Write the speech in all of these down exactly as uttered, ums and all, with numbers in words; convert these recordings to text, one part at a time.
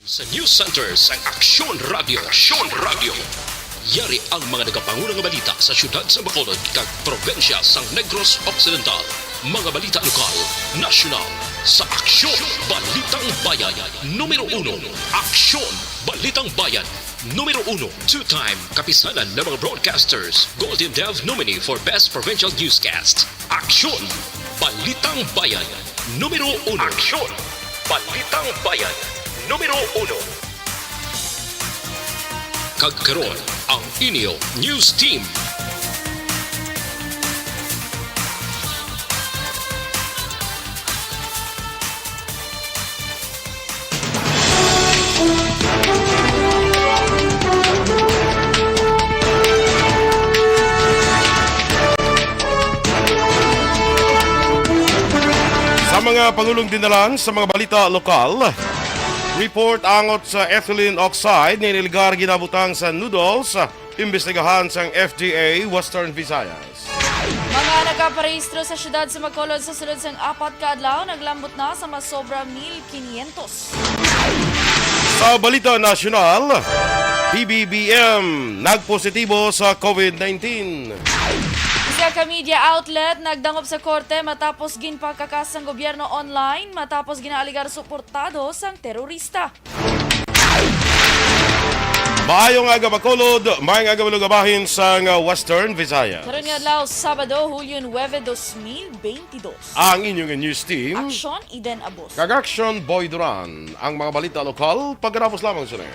Sa News Center sang Aksyon Radio, Aksyon Radio, yari ang mga nagapanguna nga balita sa siyudad sa Bacolod kag probinsya sang Negros Occidental. Mga balita lokal, nasyonal, sa Aksyon, Balitang Bayan, numero uno. Aksyon, Balitang Bayan, numero uno. Two-time kapisanan ng mga broadcasters, Golden Dove nominee for Best Provincial Newscast. Aksyon, Balitang Bayan, numero uno. Aksyon, Balitang Bayan, numero uno. Kag karon, ang inyo news team. Sa mga pangulong dinalan sa mga balita lokal, report angot sa ethylene oxide nga iligar ginabutang sa noodles, imbestigahan sang F D A Western Visayas. Mga nagaparehistro sa siyudad sa Bacolod sa sulod sang apat ka adlaw naglambot na sa mas sobra mil quinientos. Sa balita nasyonal, P B B M nagpositibo sa COVID nineteen. Isa ka media outlet nagdangop sa korte matapos ginpakakas sang gobyerno online matapos ginaaligar suportado sang terorista. Maayong aga, Bacolod. Maayong aga, mga kabahin sang Western Visayas. Karon nga adlaw, Sabado, Hulyo nuebe, dos mil beintidos. Ang inyong news team. Aksyon, Eden Abos. Kag Aksyon, Boy Duran. Ang mga balita lokal, pagkatapos lamang sini.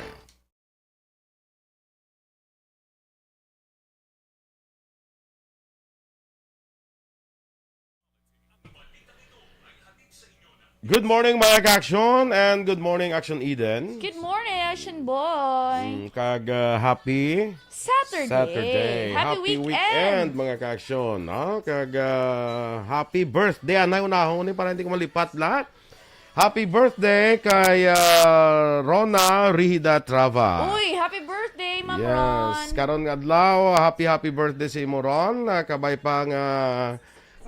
Good morning, mga ka-aksyon, and good morning, Aksyon Eden. Good morning, Action Boy. Mm, kag, uh, happy Saturday. Saturday. Happy Happy weekend. weekend, mga ka-aksyon, no? Kag, uh, happy birthday. Anay, unahon ni para hindi ko malipat lahat. Happy birthday kay, uh, Rona Rihida Trava. Uy, happy birthday, Ma'am Yes, Ron. Karon nga adlaw, happy, happy birthday sa imo, Ron. Ah, kabay pa nga,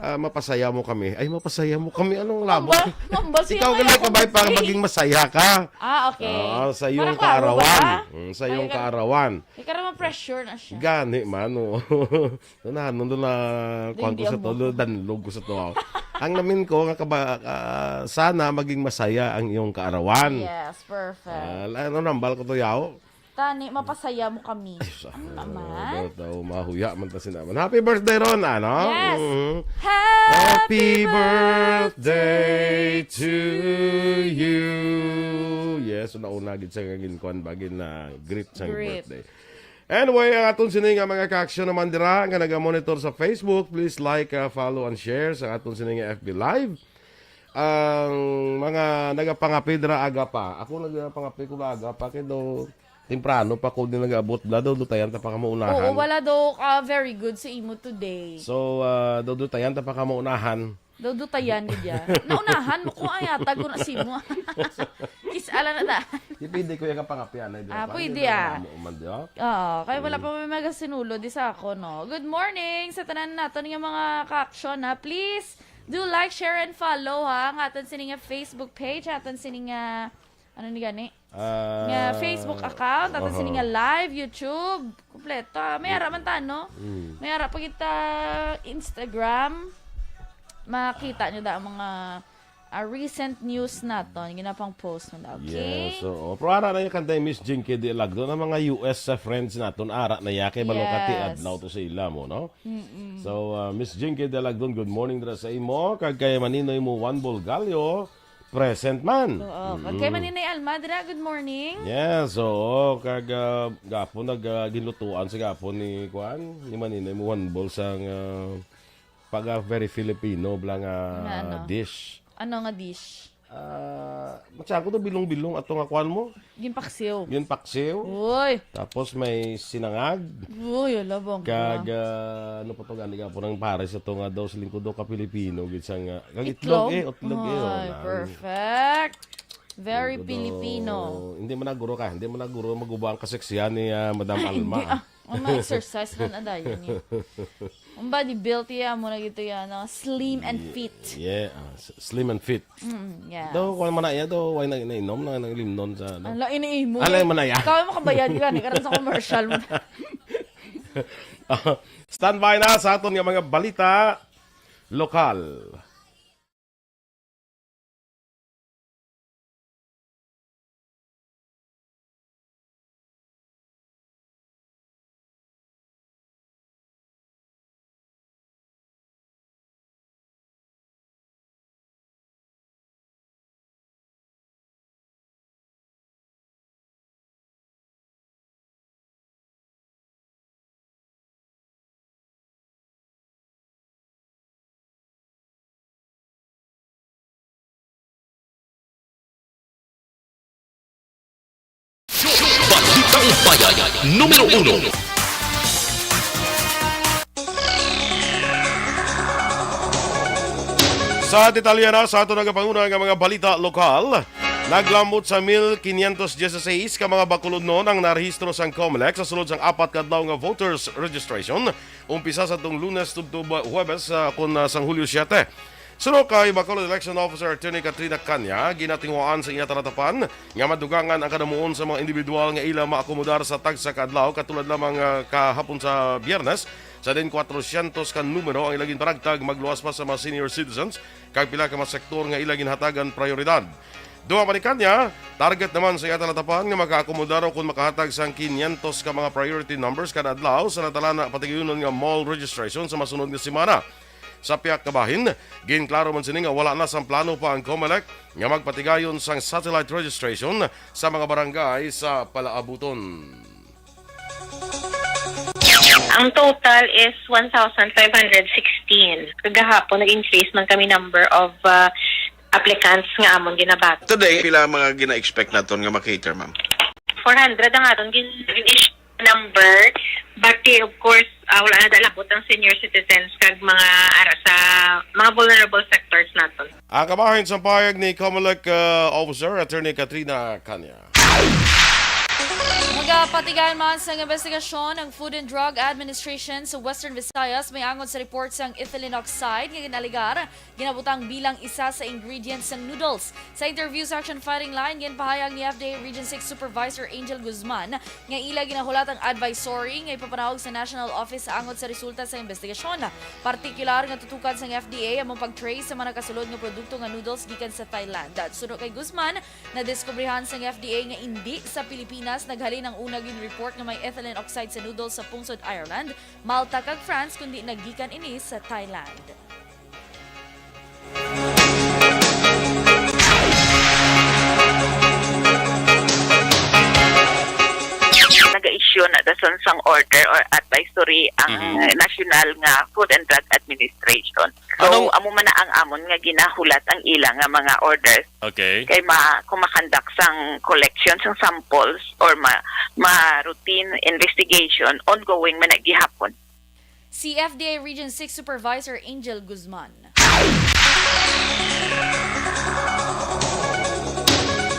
ah, mapasaya mo kami. Ay, mapasaya mo kami. Anong labo? Mamba, mamba siya Ikaw kaya gali, akong kabay pa nga birthday. maging masaya ka. Ah, okay. Oo, sa iyong Para klaro ba kaarawan. ba? Mm, sa iyong Ay, kaarawan. Ikaw naman pressure na siya. Gani man, oo. Doon na, doon na, Din kuwan ko di sa ang to, buko. doon danlog ko sa to. Ang namin ko, nga kaba, ah, sana maging masaya ang iyong kaarawan. Yes, perfect. Ah, ano nambal ko to, yaw? Tani, mapasaya mo kami. Ay, sa- Ano naman? Daw, daw, mahuya man ta sinaman. Happy birthday, Ron, ano? Yes. Mhm. Happy Happy birthday birthday to you. Yes, una-una gid sa kagin kuan bagin na greet sa Greet. birthday. Anyway, ang aton sini nga mga ka-aksyon naman dira nga naga-monitor sa Facebook, please like, uh, follow, and share sa aton sini nga F B Live. Ang mga nagapangapi dira aga pa. Ako nagapangapi ko na aga pa kay do temprano pa ko din nag-abot bla do dutayan ta pa ka maunahan. Oo, wala do ka very good sa imo today. So, uh, do dutayan ta pa ka maunahan. Daw dutayan gid ya. Naunahan mo ko ay atag ko na simo. Kis-a lang na ta. Di pwede ko yung kapangapian ay Ah, pwede, ah. Mo man di, oh. Oo, kay wala Mm. pa may magasinulod di sa ako, no. Good morning sa tanan naton nga mga ka-aksyon, ha. Please do like, share, and follow, ha, ang aton sini nga Facebook page, aton sini nga, ano ni gani? Ah, Nga Facebook account, aton sini aha. nga live, YouTube, kompleto. May ara man ta, no? Mm. May ara pa kita Instagram. Makita nyo da ang mga, ah, recent news naton. Ginapang post mo da, okay? Yes, oo. Pero ara na yung kanta ni Miss Jinky de Lagdon. Ang mga U S sa friends naton, ara na ya. Kay balong kati Yes. adlaw to sa ila mo, no? Mm-mm. So, ah, Miss Jinky de Lagdon, good morning dira sa imo. Kag kay Maninoy mo, Juan Bolgalio, present man. Oo. Kag kay Mm. Maninay Alma dira, good morning. Yes, oo. Kag, ah, gapon nag, ah, ginlutuan sa gapon ni, kuan, ni Maninay mo one bowl sang, ah, pag, ah, very Filipino bla nga Nga ano? dish. Ano nga dish? Ah, matsa ko to bilong-bilong ato nga kuan mo? Ginpaksiw. Ginpaksiw. Uy. Tapos may sinangag. Uy, ala, bongga. Kag, ah, ano pa to gani gapon ang pares ato nga daw sa lingkod daw ka Pilipino gid sa nga. Kag itlog, Itlog? eh, itlog, eh, oh, Ay, nan. perfect. Very Lingkod daw. Filipino. Hindi man naguro ka, hindi man naguro maguba ang kaseksihan ni, ah, Madam Ay, Alma, hindi, ah. ah. Ang mga exercise na na dayon, eh. Ang body built iya mo na gito yan, no? Slim and Ye-, fit. Yeah, ah, s-, slim and fit. Mm, yes. Do, kuwan man na iya, do, why na, nainom na, nang limnon sa, ano? Ala, iniimo. Ala, eh. Man na iya. Ikaw ang makabayad ka, ni karon sa commercial mo. Ah, standby na sa aton nga mga balita lokal. Balitang Bayan, numero uno. Sa detalye na sa ato nagapanguna nga mga balita lokal, naglambot sa mil quinientos dieciséis ka mga Bacolodnon ang narehistro sang Comelec sa sulod sang apat ka adlaw nga voters registration, umpisa sa tong Lunes tubtob Huwebes, ah, kon, ah, sang Hulyo siete. Suno kay Bacolod Election Officer Attorney Katrina Canya, ginatinguhaan sa iya talatapan nga madugangan ang kadamuon sa mga individual nga ila maakomodar sa tagsa ka adlaw, katulad lamang, ah, kahapon sa Biyernes, sa din kwatrosyentos ka numero ang ila ginpanagtag, magluwas pa sa mga senior citizens kag pila ka mga sektor nga ila ginhatagan prioridad. Dugang pa ni Canya, target naman sa iya talatapan nga makaakomodar o kon makahatag sang quinientos ka mga priority numbers kada adlaw sa natalana patigayunon nga mall registration sa masunod nga semana. Sa pihak nga bahin, ginklaro man sini nga wala na sang plano pa ang Comelec nga magpatigayon sang satellite registration sa mga barangay sa palaabuton. Ang total is one thousand five hundred sixteen. Kagahapon, nag-increase man kami number of, uh, applicants nga amon ginabaton. Today, pila ang mga gina-expect naton nga ma-cater, ma'am? Four hundred ang aton gin-, gin-issue number, but, eh, of course, ah, wala na dalabot ang senior citizens kag mga ara sa mga vulnerable sectors naton. Ang kabahin sa pahayag ni Comelec, uh, Officer Attorney Katrina Canya. Nagapatigayon man sang investigasyon ang Food and Drug Administration sa Western Visayas may angot sa report sang ethylene oxide nga ginalegar ginabutang bilang isa sa ingredients sang noodles. Sa interview sa Action Fighting Line, ginpahayag ni F D A Region six Supervisor Angel Guzman nga ila ginahulat ang advisory nga ipapanawag sa National Office sa angot sa resulta sa investigasyon. Partikular nga tutukan sang F D A ang pag-trace sa mga nakasulod nga produkto nga noodles gikan sa Thailand. Suno kay Guzman, nadiskubrihan sang F D A nga indi sa Pilipinas naghalin ang una gin-report nga may ethylene oxide sa noodles sa pungsod Ireland, Malta kag France, kundi naggikan ini sa Thailand. Naga-issue na dason sang order or advisory ang Mhm. nasyonal nga Food and Drug Administration. So, Anong amo man na ang amon nga ginahulat ang ila nga mga orders. Okay. Kay ma-, kung makandak sang collection sang samples or ma-, ma-routine investigation, ongoing man na gihapon. Si F D A Region six Supervisor Angel Guzman.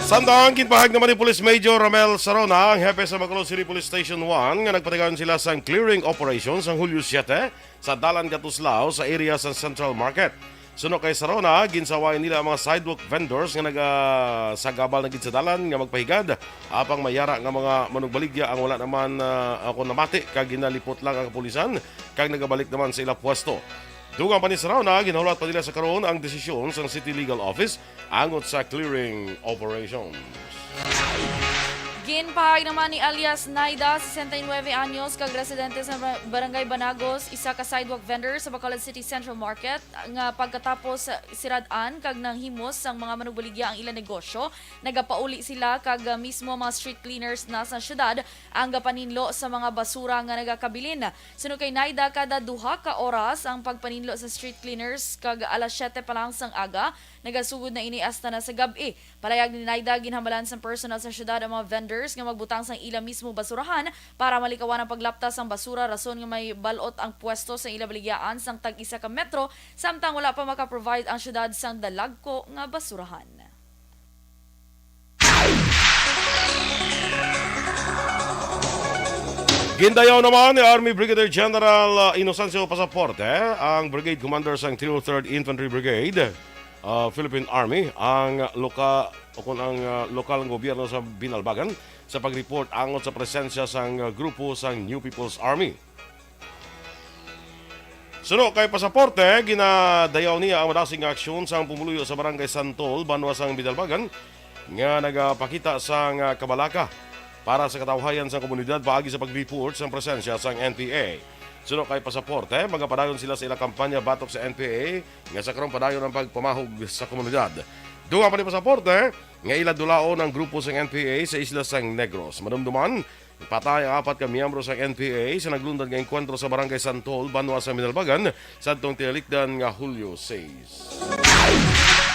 Samtang ginpahayag naman ni Police Major Ramel Sarona, ang hepe sa Bacolod City Police Station one, nga nagpatigayon sila sang clearing operation sang Hulyo siete sa Dalan Katuslao sa area sa Central Market. Suno kay Sarona, ginsaway nila ang mga sidewalk vendors nga nagasagabal na gid sa dalan nga magpahigad, apang may ara nga mga manugbaligya ang wala naman, ah, ako namati kag ginalipot lang ang kapulisan kag nagabalik naman sa ila pwesto. Dugang pa ni Sarona, ginahulat pa nila sa karon ang desisyon sang City Legal Office angot sa clearing operations. Ginpahayag naman ni alias Naida, sesenta y nuebe anyos, kag residente sa ba-, Barangay Banagos, isa ka sidewalk vendor sa Bacolod City Central Market, nga pagkatapos sirad-an kag nanghimos sang mga manugbaligya ang ila negosyo, nagapauli sila kag, ah, mismo mga street cleaners na sa syudad ang gapaninlo sa mga basura nga nagakabilin. Suno kay Naida, kada duha ka oras ang pagpaninlo sa street cleaners, kag alas siyete pa lang sang aga, nagasugod na ini hasta na sa gab-i. Palayag ni Naida, ginhambalan sang personnel sa syudad ang mga vendors nga magbutang sang ila mismo basurahan para malikawan ang paglapta sang basura, rason nga may balot ang pwesto sa ila baligyaan sang tag-isa ka metro, samtang wala pa maka-provide ang syudad sang dalagko nga basurahan. Gindayaw naman ni Army Brigadier General, uh, Inocencio Pasaporte, ang Brigade Commander sang three oh third Infantry Brigade, uh, Philippine Army, ang loka-, o kung ang, uh, lokal nga gobyerno sa Binalbagan sa pag-report angot sa presensya sang, uh, grupo sang New People's Army. Suno kay Pasaporte, ginadayaw niya ang madasig nga aksyon sang pumuluyo sa Barangay Santol, banwa sang Binalbagan, nga nagapakita sang kabalaka para sa katawhayan sang komunidad paagi sa pag-report sang presensya sang N P A. Suno kay Pasaporte, magapadayon sila sa ila kampanya batok sa N P A, nga sa karon padayon ang pagpamahog sa komunidad. Dugang pa ni Pasaporte nga ila dulaon ang grupo sang N P A sa isla sang Negros. Madumduman, patay ang apat ka miyembro sang N P A sa naglundag nga engkwentro sa Barangay Santol, banwa sa Binalbagan, sadtong tinalikdan nga Hulyo sais.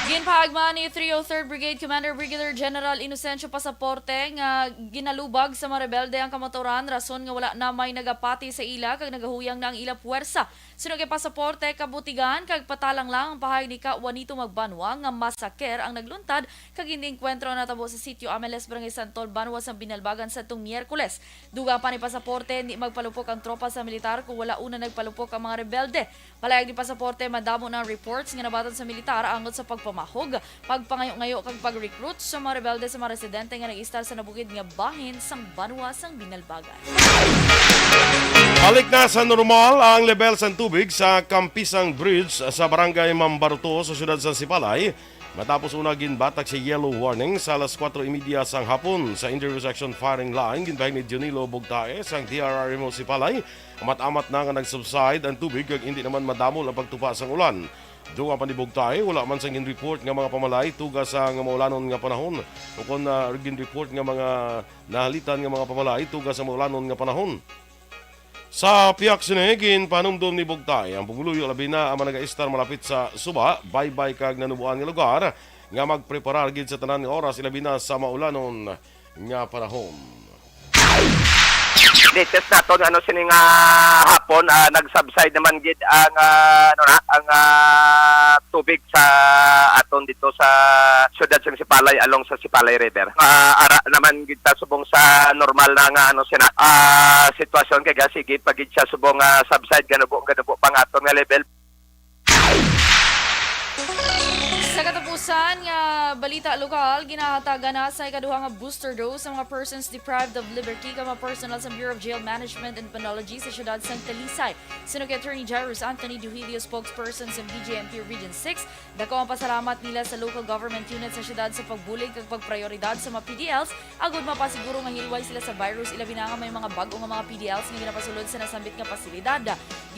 Ginpahagma ni three oh third Brigade Commander Brigadier General Inocencio Pasaporte nga ginalubag sa mga rebelde ang kamaturan, rason nga wala na may nagapati sa ila kag nagahuyang na ang ila puwersa. Suno kay Pasaporte, kabutigan kag patalang lang ang pahayag ni Ka Juanito Magbanwa nga masaker ang nagluntad kag ginengkwentro ang natabo sa Sitio Ameles, Barangay Santol, banwa sang Binalbagan sadtong Miyerkules. Dugang pa ni Pasaporte, hindi magpalupok ang tropa sa militar kung wala una nagpalupok ang mga rebelde. Palayag ni Pasaporte, madamo na ang reports nga nabaton sa militar angot sa pagpamahog, pagpangayo-ngayo kag pag-recruit sa mga rebelde sa mga residente nga nag-istar sa nabukid nga bahin sang banwa sang Binalbagan. Balik na sa normal ang lebel sang tubig sa Kampisang Bridge sa Barangay Mambaruto sa siyudad sa Sipalay, matapos una ginbatak sa yellow warning sa alas kuwatro y media sang hapon. Sa interview sa Action Firing Line, ginbahin ni Dionilo Bugtae sang D R R M O Sipalay, amat-amat na nga nag-subside ang tubig kag hindi naman madamol ang pagtupa sang ulan. Dugang pa ni Bugtae, wala man sang gin-report nga mga pamalay tuga sang maulanon nga panahon, ukon na gin-report nga mga nahalitan nga mga pamalay tuga sa maulanon nga panahon. Sa pihak sini, ginpanumdom ni Bugtae ang pumuluyo, labi na ang mga nagaistar malapit sa suba, baybay kag nanuboan nga lugar, nga magpreparar gid sa tanan nga oras, ilabi na sa maulanon nga panahon. Latest naton, ano, sini nga hapon, ah, nag-subside naman gid ang, ah, ano na, ang, ah, tubig sa aton dito sa siyudad sa Sipalay, along sa Sipalay River. Ah, ara naman gid ta subong sa normal na nga, ano, sina-, ah, sitwasyon, kay gasigi pa gid siya subong nga subside, ganubo, ganubo pa nga aton nga level. Sa katapusan nga balita lokal, ginahatagan na sa ikaduha nga booster dose ang mga persons deprived of liberty kag mga personnel sa Bureau of Jail Management and Penology sa siyudad sang Talisay. Suno kay Attorney Jairus Anthony Duhilio, spokesperson sa B J M P Region six, dako ang pasalamat nila sa local government unit sa siyudad sa pagbulig kag pagprioridad sa mga P D Ls agod mapasiguro nga hilway sila sa virus, ilabi na nga may mga bag-o nga mga P D Ls nga ginapasulod sa nasambit nga pasilidad.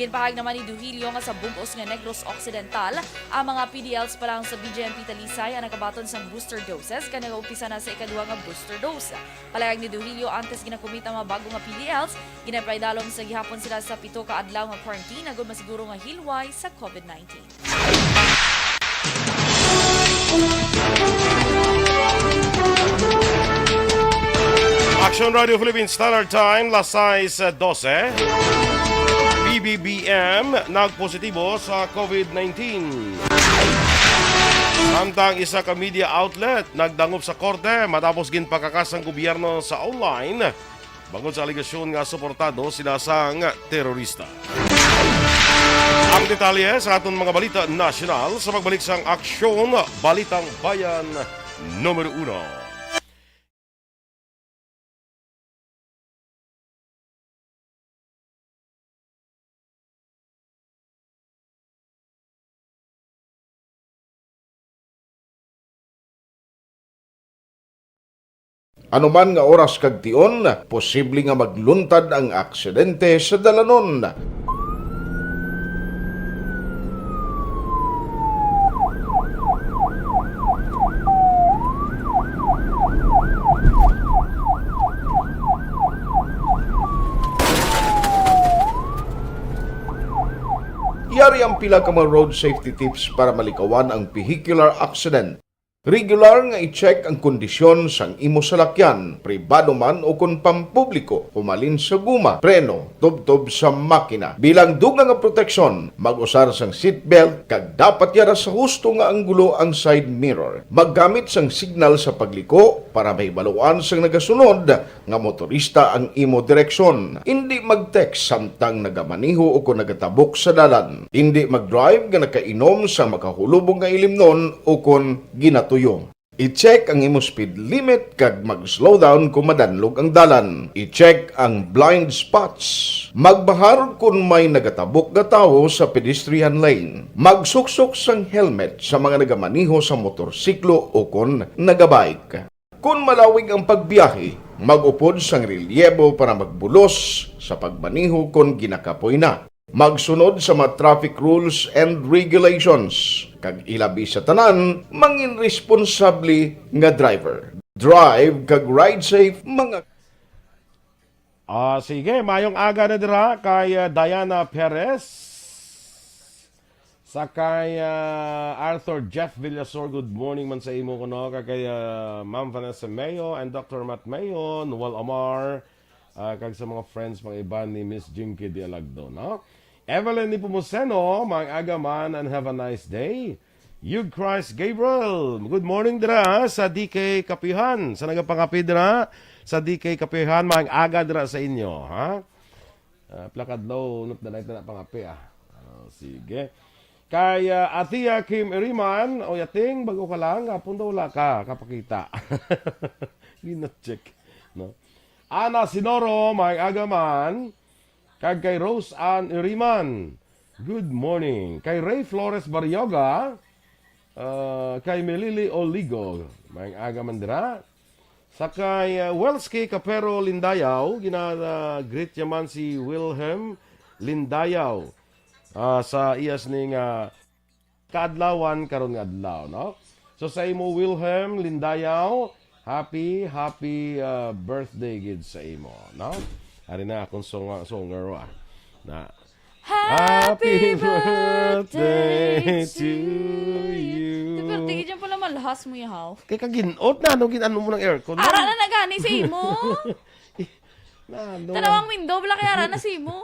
Ginpahayag naman ni Duhilio nga sa bug-os nga Negros Occidental, ang mga P D Ls pa lang sa B J M P Talisay ang nakabaton sang booster doses kag nagaumpisa na sa ikaduha nga booster dose. Palayag ni Duhilio, antes ginakumit ang mga bag-o nga P D Ls, ginapaidalom sa gihapon sila sa pito ka adlaw nga quarantine agod masiguro nga hilway sa COVID nineteen. Action Radio Philippines Standard Time, las sais dose. P B B M nagpositibo sa COVID nineteen. Samtang isa ka media outlet nagdangop sa korte matapos ginpakakas ang gobyerno sa online bangod sa alegasyon nga suportado sila sang terorista. Ang detalye sa aton mga balita nasyonal sa pagbalik sang Aksyon Balitang Bayan Numero Uno. Anuman nga oras kag tion, posible nga magluntad ang aksidente sa dalanon. Yari ang pila ka mga road safety tips para malikawan ang vehicular accident. Regular nga i-check ang kondisyon sang imo salakyan, pribado man o kon pampubliko, humalin sa guma, preno, tubtob sa makina. Bilang dugang nga proteksyon, mag-usar sang seatbelt kag dapat yara sa husto nga anggulo ang side mirror. Maggamit sang signal sa pagliko para mahibaluan sang nagasunod nga motorista ang imo direksyon. Indi mag-text samtang nagamaneho o kon nagatabok sa dalan. Indi mag-drive nga nakainom sa makahulubog nga ilimnon o kon ginatuyo. I-check ang imo speed limit kag mag-slow down kon madanlog ang dalan. I-check ang blind spots. Magbahar kon may nagatabok nga tawo sa pedestrian lane. Magsuksok sang helmet sa mga nagamaneho sa motorsiklo o kon nagabike. Kon malawig ang pagbiyahe, mag-upod sang relyebo para magbulos sa pagmaneho kon ginakapoy na. Magsunod sa mga traffic rules and regulations, kag ilabi sa tanan, mangin responsable nga driver. Drive kag ride safe, mga Ah, sige, mayong aga na dira kay, ah, Diana Perez. Sa kay, ah, Arthur Jeff Villasor, good morning man sa imo kuno. Kag kay, ah, Ma'am Vanessa Mayo and Doctor Matt Mayo, Noel Amar, ah, kag sa mga friends, mga iban ni Miss Jinky Dialagdo, no? Evelyn Nepomuceno, maayong aga man and have a nice day. Yug Christ Gabriel, good morning dira sa D K Kapihan. Sa nagapangapi dira sa D K Kapihan, maayong aga dira sa inyo, ha? Ah, plakad low, not the night na pangapi, ah. Ah, sige. Kay, ah, Atia Kim Iriman, o yating, bago ka lang, hapon daw wala ka, kapakita. Gina-check, no? Ana Sinoro, maayong aga man. Kag kay Rose Ann Iriman, good morning. Kay Ray Flores Barrioga, ah, kay Melili Oligo, maayong aga man dira. Sa kay, ah, Welski Capero Lindayaw, gina-, ah, greet niya man si Wilhelm Lindayaw, ah, sa iya sini nga kaadlawan karon nga adlaw, no? So, sa imo, Wilhelm Lindayaw, happy, happy, ah, birthday gid sa imo, no? Ari na akong song-, songer, wa. Na, Happy Happy birthday birthday to to you. you. Pero tingin dyan pala malhas mo, yahaw. Kay kaginot na, ano, gin-, ano mo ng aircon, Ara no? na nagani sa imo. Na, ano? Tanawang window, wala kaya ara na sa imo.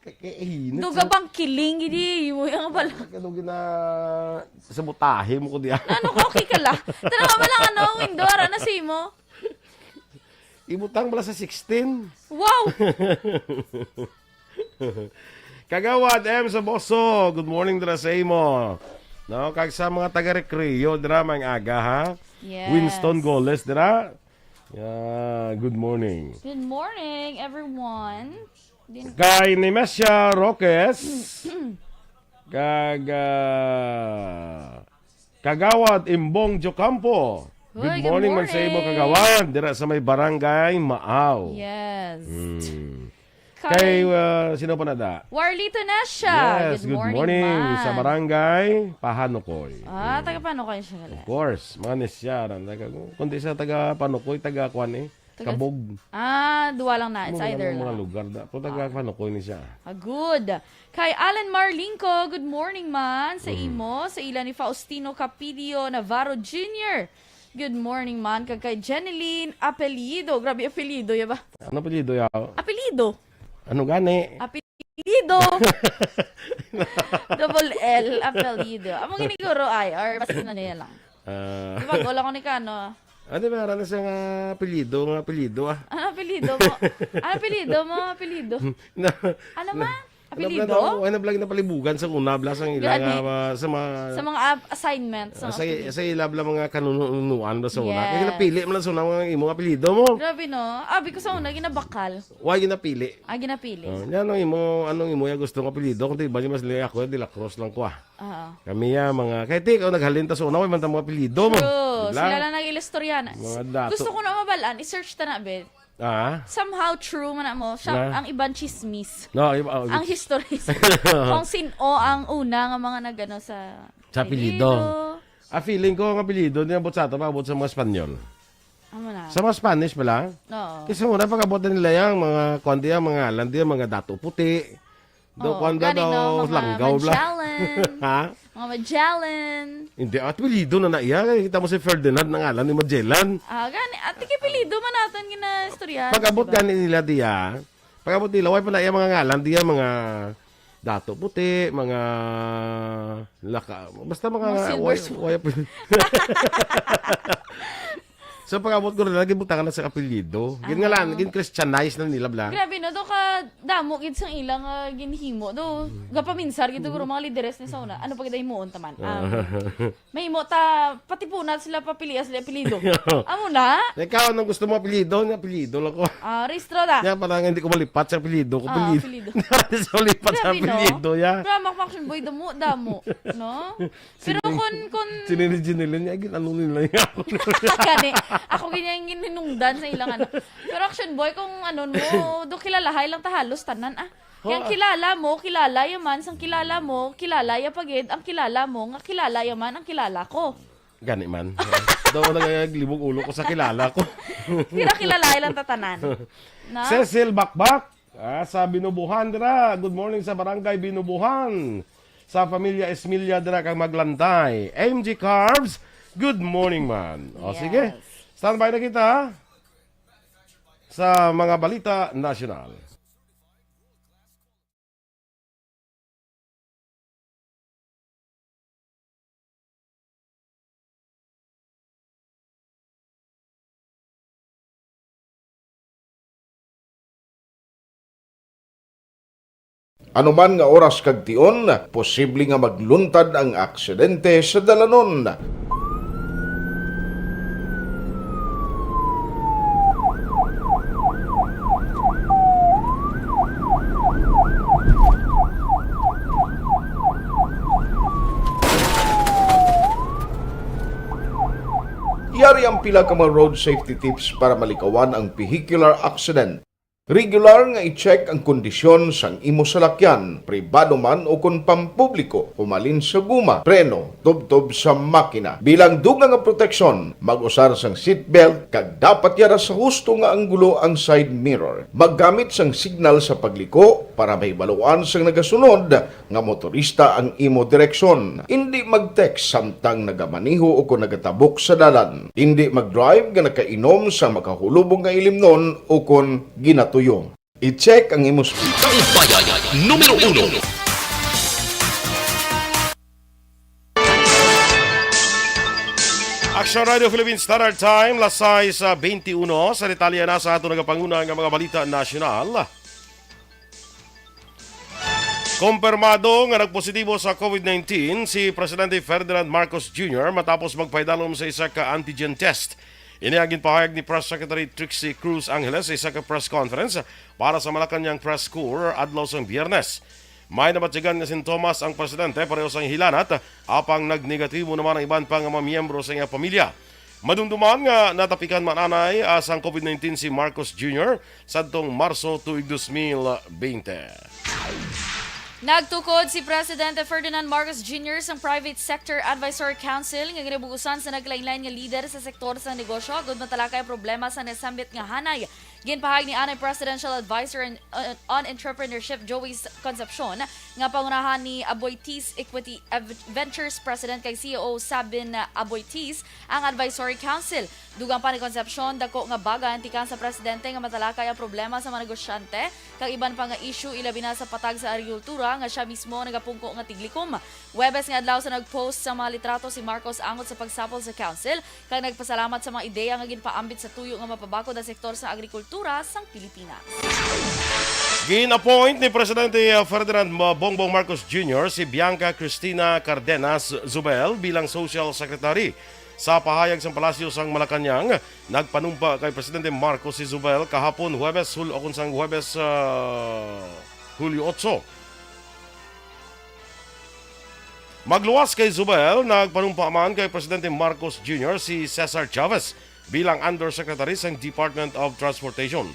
Kay, kay, eh, init Duga sa bang kiling, gidi, mo yung pala. Ano gina-, sa butahe mo ko diyan? Ano ka, okay ka la? Tanawa ba lang, ano, window, ara na sa imo. Ibutang pala sa sixteen. Wow! Kagawad M sa Boso, good morning dira sa imo. No, kag sa mga taga Recreo dira, maayong aga, ha? Yes. Winston Goles dira. Yeah, good morning. Good morning, everyone. Din Kay Nemesia Roques, kag, ah, Kagawad Imbong Jocampo. Hoy, Good good morning man sa imo, morning. Kagawad, dira sa may Barangay Maaw. Yes. Mm. Kay Kay, uh, sino pa na da? Warlito Nesha. Yes, Good good morning, morning. Sa man. Barangay Pahanukoy. Ah, Mm. taga Pahanukoy siya pala. Of course, mga Nesha, na taga, kundi sa taga Pahanukoy, taga kuan eh, Taga Kabog. Ah, duwa lang na. It's Mga either ganang mga lang. lugar da. Pero taga Ah. Pahanukoy ni siya. Ah, good. Kay Alan Marlingco, good morning man sa Mm. imo, sa ila ni Faustino Capilio Navarro Junior. Good morning man. Kag kay Jeneline Apelyido. Grabe, apelyido, ya ba? Ano apelyido yaw? Apelyido. Ano gani? Apelyido. Double L, apelyido. Amo gini guro ay, or basta na niya lang. Ah. Di ba, gola ko ni Kano? Ano ba, ano sa nga apelyido, nga apelyido, ah? Ano apelyido mo? Ano apelyido mo? Apelyido? Na, Ano na, man? ano Apelyido? bala na, ano bala na palibugan sa una, bala sa ila Gani. nga, ah, sa mga Sa mga ap-, assignments, sa ah, sa, apelyido. sa ila bala mga kanunuan ba sa una? Kaya Yes. napili mo lang sa una mga imong apelyido mo. Grabe, no? Abi ko sa una, ginabakal. Why ginapili? Ah, ginapili. Oh, yan ang imo, anong imo yung gusto ng apelyido? Kung di ba, mas liya ako, De La Cruz lang ko, ah. Oo. Kami ya, mga, kahit ikaw naghalin ta sa una, way man ta mga apelyido mo. True. Di ba? Sila lang nag-ilistorya na. Mga dato. Gusto ko na mabalaan, i-search ta na, be. Ah? Somehow true man na mo. Siya, Na? ang iban chismis. No, iba, oh, Ang history. Kung sino ang una nga mga nagano sa Sa apelyido. apelyido. Ah, feeling ko ang apelyido niya abot sa ato, abot sa mga Espanyol. Amo na. Sa mga Spanish pala? Oo. Kasi muna pag-abot na nila yung mga, kuwan diya, mga alan diya, mga dato puti. Do, Oh, kuwan bla gani, no, daw, mga langgaw bla. Magellan. Ha? Mga Magellan. Hindi, apelyido na na iya. Kay kita mo si Ferdinand na ngalan ni Magellan. Ah, gani. At apelyido man naton ginaistorya, Pag-abot di ba? Gani nila diya, pag-abot nila, way pa na iya mga ngalan diya, mga Dato Puti, mga Laka, basta mga Mga Silver way, Sword. Way pa. So, pag-abot ko na, naging butangan na sa apelyido. Gin nga Ah. lang, gin Christianize na nila, bla. Grabe, no? Do ka damo gid sang ila nga ginhimo, do. Gapaminsar gid, guro, mga lideres ni sa una. Ano pa gid ay himuon taman? Ah, mahimo ta, pati po na sila papilian sila apelyido. Amo na? Ikaw, anong gusto mo apelyido? Nga apelyido lang ko. Ah, rehistro na. Yan, parang hindi ko malipat sa apelyido ko. Ah, Apelyido. apelyido. Hindi ko malipat sa Grabe, no? apelyido, ya. Pero, Mac Action Boy, damo, damo. No? Pero Sino, kun, kun sino ni Jinilin niya? Gin-, ano nila niya? Kani, ako ganyan gininungdan sa ilang ano. Pero Action Boy, kung ano mo, do kilalahay lang ta halos tanan, ah. Kaya ang Oh. kilala mo, kilala ya man, sang kilala mo, kilala ya pagid, ang kilala mo, nga kilala ya man, ang kilala ko. Gani man. Daw nagaglibog ulo ko sa kilala ko. Pero kilalahay lang tatanan. Na? Cecil Bakbak, ah, sa Binubuhan dira. Good morning sa Barangay Binubuhan. Sa pamilya Esmilla dira kang Maglantay. M G Carbs, good morning, man. O, Yes. sige. Standby na kita sa mga balita nasyonal. Anuman nga oras kag tion, posible nga magluntad ang aksidente sa dalanon. Yari ang pila ka mga road safety tips para malikawan ang vehicular accident. Regular nga i-check ang kondisyon sang imo salakyan, pribado man o kon pampubliko, humalin sa guma, preno, tubtob sa makina. Bilang dugang nga proteksyon, mag-usar sang seatbelt kag dapat yara sa husto nga anggulo ang side mirror. Maggamit sang signal sa pagliko para mahibaluan sang nagasunod nga motorista ang imo direksyon. Indi mag-text samtang nagamaneho o kon nagatabok sa dalan. Indi mag-drive nga nakainom sa makahulubong nga ilimnon o kon ginatuyo. I-check ang imo sp- Kaumbayan numero uno. Action Radio Philippine Standard Time, las sais, ah, twenty-one. Sa detalye na sa ato nagapanguna nga mga balita nasyonal. Kumpirmado nga nagpositibo sa COVID nineteen si Presidente Ferdinand Marcos Junior matapos magpaidalom sa isa ka antigen test. Ini ang ginpahayag ni Press Secretary Trixie Cruz Angeles sa isa ka press conference para sa Malacañang Press Corps adlaw sang Biyernes. May nabatyagan nga sintomas ang presidente pareho sang hilanat, apang nagnegatibo naman ang iban pa nga mga miyembro sa iyang pamilya. Madumduman nga natapikan man anay, ah, sang COVID nineteen si Marcos Junior sadtong Marso tuig dos mil bente. Nagtukod si Presidente Ferdinand Marcos Junior sang Private Sector Advisory Council nga ginabug-usan sa naglain-lain nga lider sa sektor sa negosyo agud matalakay ang problema sa nasambit nga hanay. Ginpahayag ni anay Presidential Advisor on, on Entrepreneurship Joey Concepcion nga pangunahan ni Aboitiz Equity Av-, Ventures President kag C E O Sabin Aboitiz ang Advisory Council. Dugang pa ni Concepcion, dako nga bagay ang tikang sa presidente nga matalakay ang problema sa mga negosyante kag iban pa nga issue, ilabi na sa patag sa agrikultura nga siya mismo nagapungko nga tiglikom. Huwebes nga adlaw sa nag-post sa mga litrato si Marcos angot sa pagsapol sa council kag nagpasalamat sa mga ideya nga ginpaambit sa tuyo nga mapabakod ang sektor sa agrikultura sang Pilipinas. Gin-appoint ni Presidente Ferdinand Ma-, Bongbong Marcos Junior si Bianca Cristina Cardenas Zubel bilang Social Secretary. Sa pahayag sang Palasyo sang Malacañang, nagpanumpa kay Presidente Marcos si Zubel kahapon, Huwebes, Hul-, o kung sang Huwebes, ah, Hulyo otso. Magluwas kay Zubel, nagpanumpa man kay Presidente Marcos Junior si Cesar Chavez bilang Undersecretary sang Department of Transportation.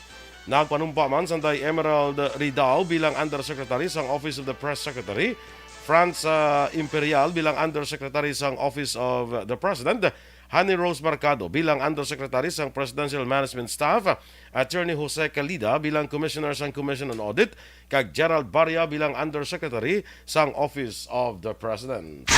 Nagpanumpa man sanday Emerald Ridao bilang Undersecretary sang Office of the Press Secretary, Franz, ah, Imperial bilang Undersecretary sang Office of the President, Honey Rose Mercado bilang Undersecretary sang Presidential Management Staff, Attorney Jose Calida bilang Commissioner sang Commission on Audit, kag Gerald Barria bilang Undersecretary sang Office of the President.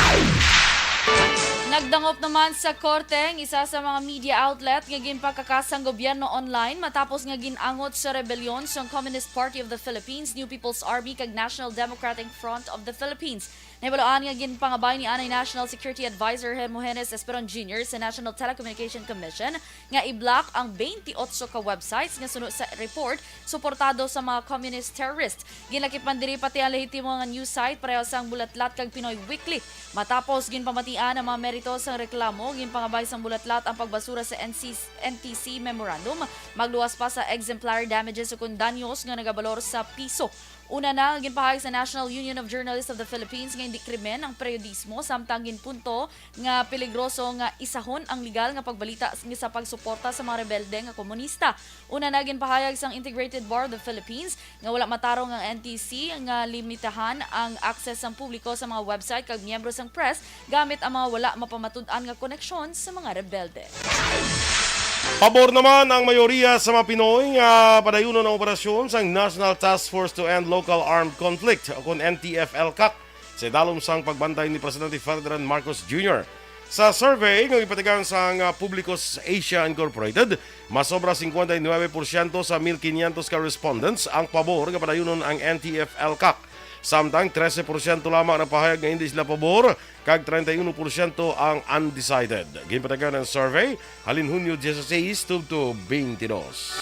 Nagdangop naman sa korte ang isa sa mga media outlet nga ginpakakas sang gobyerno online matapos nga gin-angot sa rebelyon sang Communist Party of the Philippines, New People's Army, kag National Democratic Front of the Philippines. Nahibaluan nga ginpangabay ni anay National Security Advisor Hermogenes Esperon Junior sa National Telecommunication Commission nga i-block ang twenty-eight ka websites nga suno sa report suportado sa mga communist terrorist. Ginlakip man diri pati ang lehitimo nga news site pareho sang Bulatlat kag Pinoy Weekly. Matapos ginpamatian ang mga merito sang reklamo, ginpangabay sang Bulatlat ang pagbasura sa N C, N T C memorandum, magluwas pa sa exemplary damages ukon danyos nga nagabalor sa piso. Una na nga ginpahayag sa National Union of Journalists of the Philippines nga hindi krimen ang periodismo, samtang ginpunto nga peligroso nga isahon ang legal nga pagbalita s-, sa pagsuporta sa mga rebelde nga komunista. Una na ginpahayag sang Integrated Bar of the Philippines nga wala matarong ang N T C nga limitahan ang access sang publiko sa mga website kag miyembro sang press gamit ang mga wala mapamatud-an nga koneksyon sa mga rebelde. Pabor naman ang mayoriya sa mga Pinoy nga padayunon ang operasyon sang National Task Force to End Local Armed Conflict, o kon N T F L CAC, sa idalom sang pagbantay ni Presidente Ferdinand Marcos Junior. Sa survey nga ipatigayon sang, ah, Publicos Asia Incorporated, mas sobra singkwenta y nuebe porsyento sa mil quinientos ka respondents ang pabor nga padayunon ang N T F L CAC, samtang trese porsyento lamang nagpahayag nga hindi sila pabor kag treinta y uno porsyento ang undecided. Ginpatigayon ang survey halin Hunyo dieciséis tubtob twenty-dos.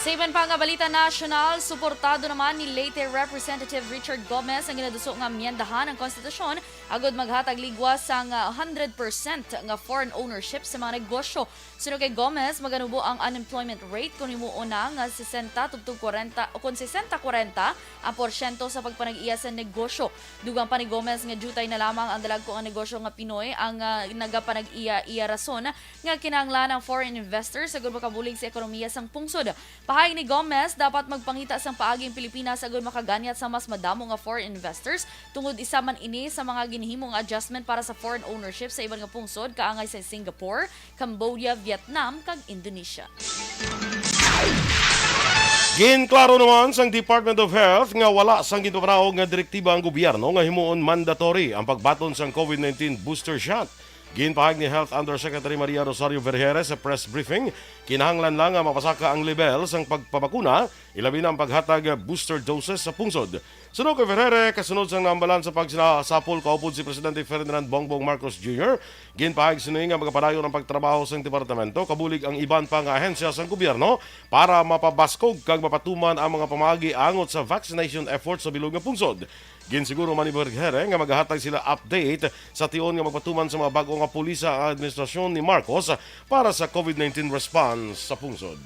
Sa iban pa nga balita nasyonal, suportado naman ni Leyte Representative Richard Gomez ang ginaduso nga amyendahan ang konstitusyon agud maghatag ligwas sang, ah, hundred percent nga foreign ownership sa mga negosyo. Suno kay Gomez, maganubo ang unemployment rate kon himuon na nga sesenta tubtob kwarenta o kon sesenta kwarenta ang porsyento sa pagpanag-iya sa negosyo. Dugang pa ni Gomez nga diutay na lamang ang dalagko nga negosyo nga Pinoy ang, ah, nagapanag-iya, iya rason nga kinahanglan ang foreign investors agud makabulig sa ekonomiya sang pungsod. Pahayag ni Gomez, dapat magpangita sang paagi ang Pilipinas agud makaganyat sa mas madamo nga foreign investors tungod isa man ini sa mga ginhimo nga adjustment para sa foreign ownership sa iban nga pungsod kaangay sa Singapore, Cambodia, Vietnam, kag Indonesia. Ginklaro naman sang Department of Health nga wala sang ginpapanaog nga direktiba ang gobyerno nga himuon mandatory ang pagbaton sang COVID nineteen booster shot. Ginpahayag ni Health Undersecretary Maria Rosario Vergeire sa press briefing, kinahanglan lang nga mapasaka ang lebel sang pagpabakuna, ilabi na ang paghatag booster doses sa pungsod. Suno kay Vergeire, kasunod sang naambalan sa pagsinasapol kaupod si Presidente Ferdinand Bongbong Marcos Junior, ginpahayag sini nga magapadayon ang pagtrabaho sang departamento, kabulig ang iban pa nga ahensya sang gobyerno para mapabaskog kag mapatuman ang mga pamaagi angot sa vaccination efforts sa bilog nga pungsod. Ginsiguro man ni Vergeire nga magahatag sila update sa tion nga magpatuman sa mga bag-o nga pulisa ang administrasyon ni Marcos para sa COVID nineteen response sa pungsod.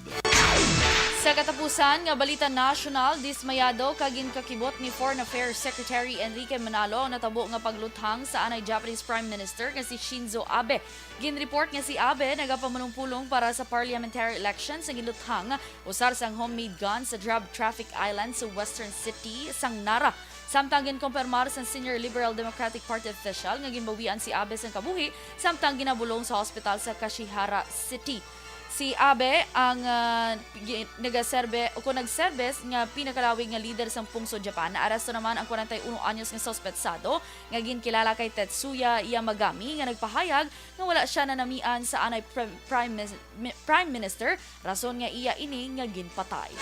Sa katapusan nga balita nasyonal, dismayado kag ginkakibot ni Foreign Affairs Secretary Enrique Manalo ang natabo nga pagluthang sa anay Japanese Prime Minister nga si Shinzo Abe. Ginreport nga si Abe nagapamanungpulong para sa parliamentary elections nga giluthang usar sang homemade gun sa drug traffic island sa Western City sang Nara. Samtang ginkumpirmar sang senior Liberal Democratic Party official nga ginbawian si Abe sang kabuhi samtang ginabulong sa hospital sa Kashihara City. Si Abe ang, ah, gi-, nagaserbe o kung nagserbes nga pinakalawig nga lider sang pungsod Japan. Naaresto naman ang kwarenta y uno anyos nga suspetsado nga ginkilala kay Tetsuya Yamagami nga nagpahayag nga wala siya nanamian sa anay Prem-, Prime Mis-, Mi-, Prime Minister, rason nga iya ini nga ginpatay.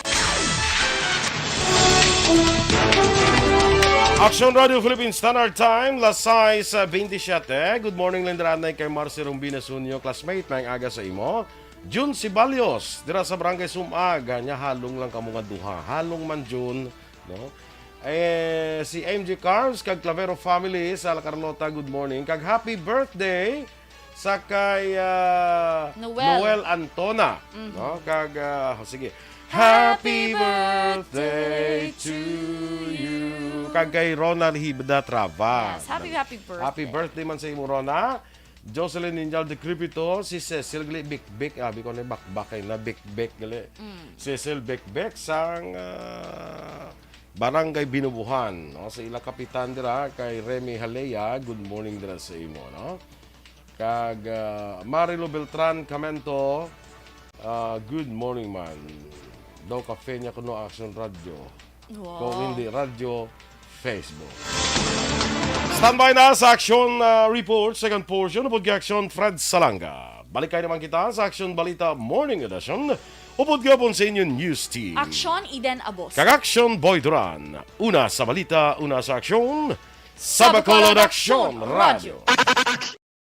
Action Radio Philippine Standard Time, las sais bentisiete. Good morning, Linda Anay, kay Marcy Rumbina Sunyo, classmate, maayong aga sa imo. Jun Sibalios, dira sa Barangay Sumag, nya halong lang kamo nga duha. Halong man, Jun, no? Eh, si M J Carms kag Clavero family sa La Carlota, good morning. Kag happy birthday sa kay, ah, Noel. Noel Antona, Mhm. no? Kag, ah, oh, sige. Happy Happy birthday birthday to to you. you. Kag kay Ronald Hibda Trava. Yes, happy, happy birthday. Happy birthday man sa imo, Rona. Jocelyn Ninjal Decrepito, si Cecil gali Bikbik, abi ko ni bakbak kay na Bikbik gali. Mm. Cecil Bikbik sang, ah, Barangay Binubuhan, no? Sa ila kapitan dira kay Remy Halea, good morning dira sa imo, no? Kag ah, Marilo Beltran Camento, ah, good morning man. Daw kafe niya kuno Action Radio. Kung hindi radyo, Facebook. Standby na sa Action ah, Report, second portion, upod kay Action Fred Salanga. Balik kayo naman kita sa Action Balita Morning Edition, upod gapon sa inyong news team. Action Eden Abos. Kag Action Boy Duran. Una sa balita, una sa aksyon, sa Bacolod Action Radio.